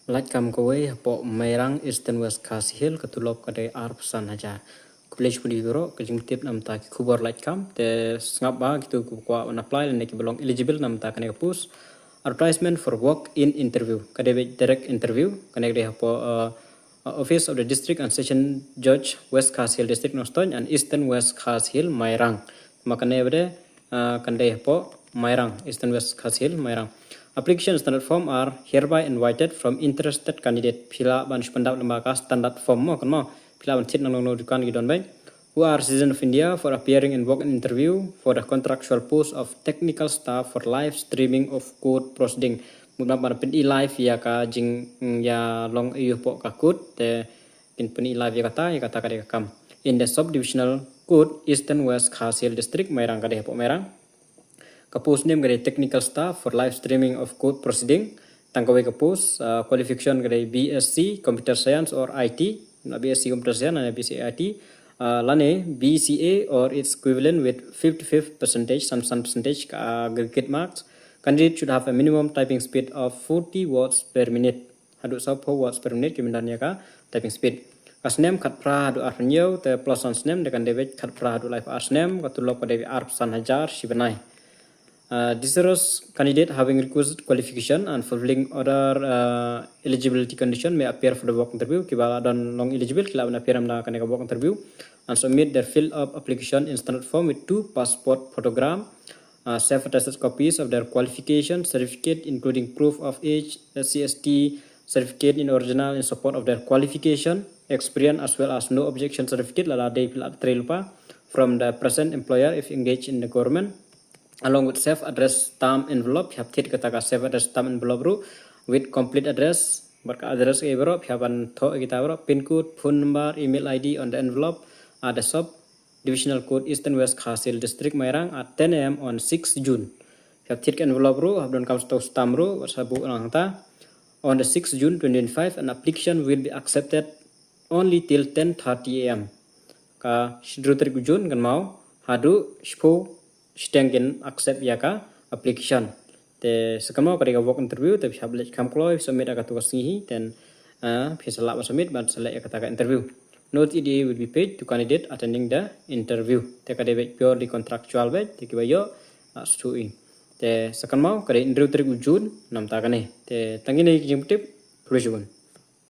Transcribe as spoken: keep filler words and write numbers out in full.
Lait kam kawei hapoh Mairang, Eastern West Khasi Hills, ka tulop ka dei arphew san hajar. Khublei shibun ïa phi baroh, ka jingtip namta ki khubor lait kam. Te sngap ba kito kiba kwah ban apply lane kiba long eligible namta kane ka post. Advertisement for walk-in interview, ka dei beit direct interview. Kane ka dei hapoh, uh, uh, Office of the District and Session Judge, West Khasi Hills District, Nongstoiñ, and Eastern West Khasi Hills, Mairang. Ma kane ba dei, uh, kan dei hapoh Mairang, Eastern West Khasi Hills, Mairang. Application standard form are hereby invited from interested candidate. Phi lah ban shu pyndap lyngba ka standard form mo, kan mo. Phi lah ban thied na kano kano dukan ki don beit. Who are citizen of India for appearing in walk-in interview for the contractual post of technical staff for live streaming of court proceeding. Mut ban pyni live ïa ka jing, ïa long ïa hapoh ka court, te kin pyni live ïa kata, ïa kata ka dei ka kam. In the Sub-Divisional Court, Eastern West Khasi Hills District, Mairang, ka dei hapoh Mairang. Ka post name ka dei technical staff for live streaming of court proceeding. Tang kawei ka post, uh, qualification ka dei B S C Computer Science or I T, na B S C Computer Science na B S C I T, uh, lane B C A or its equivalent with fifty-five percentage, san phew san percentage ka aggregate marks. Candidate should have a minimum typing speed of forty words per minute. Haduh sawphew words per minute ki ban don ïa ka typing speed. Ka snem khatphra haduh arphew hynñiew, te plus san snem, te kan dei beit khatphra haduh laiphew ar snem, ka tulop ka dei beit arphew san hajar shi bnai. Uh, desirous candidate having requisite qualification and fulfilling other, uh, eligibility condition may appear for the walk interview. Kiba la don long eligible ki lah ban appear na kane ka walk interview and submit their filled up application in standard form with two passport photogram, uh, self attested copies of their qualification certificate, including proof of age, S C S T certificate in original in support of their qualification, experience, as well as no objection certificate, lada dei phi la trei lypa, from the present employer if engaged in the government, along with self addressed stamp envelope. Phi hap thied kata ka self addressed stamp envelope ruh with complete address, bad ka address ka baroh, phi hap ban thoh kita baroh, pin code, phone number, email I D on the envelope. At the Sub-Divisional Court, Eastern West Khasi Hills District, Mairang, at ten A M on sixth June. Phi hap thied ka envelope ruh, hap donkam stamp ruh, bad sa buh lang hangta. On the sixth June twenty twenty-five, an application will be accepted only till ten thirty A M. Ka shi hynriew tarik u June, kynmaw, haduh shiphew shiteng kin accept ïa ka application. Te sa kynmaw ka dei ka walk interview, te phi hap leit kham kloi, submit ha katu ka sngi hi, then, uh, phi sa lah ban submit, ban select ïa kata ka interview. No T D A will be paid to candidate attending the interview. Te ka dei beit purely contractual beit, te kiba ïoh, uh, shu i. Te sa kynmaw ka dei hynriew tarik u June, namta kane. Te tang kine ki jingpyntip, khublei shibun.